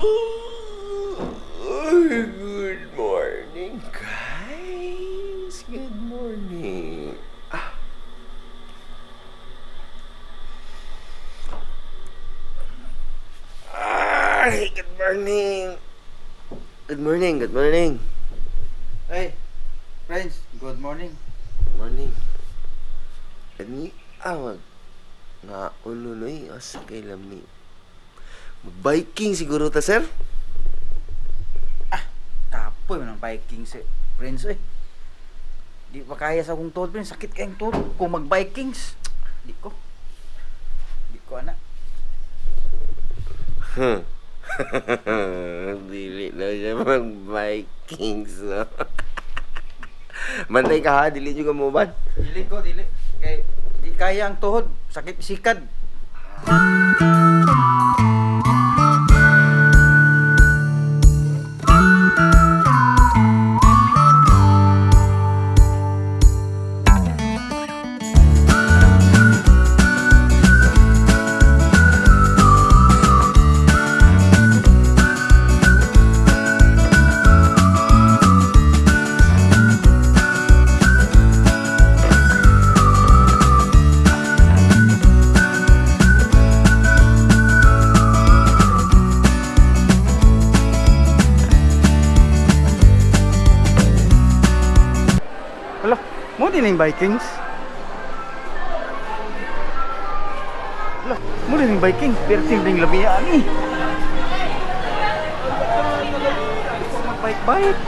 Good morning, guys. Good morning. Ah. Ay, good morning. Good morning, good morning. Hey, friends, good morning. Good morning. Ani awag nga ulo noy asa kay lami. Biking siguro ta, sir? Kapoy man ang biking si friends eh. Di pa kaya sa akong tuhod, friends. Sakit kayong tuhod. Kung mag-bikings, di ko. Di ko, ana. Huh. Dili na siya mag-Vikings, no? Mantay ka ha, dili nyo ka mo ba? Dili ko, dili. Kay, di kaya ang tuhod. Sakit sikad. Hala, mo din yung Vikings. Hala, mo din yung Viking. Pero team ding labian eh. Mag-bike-bike.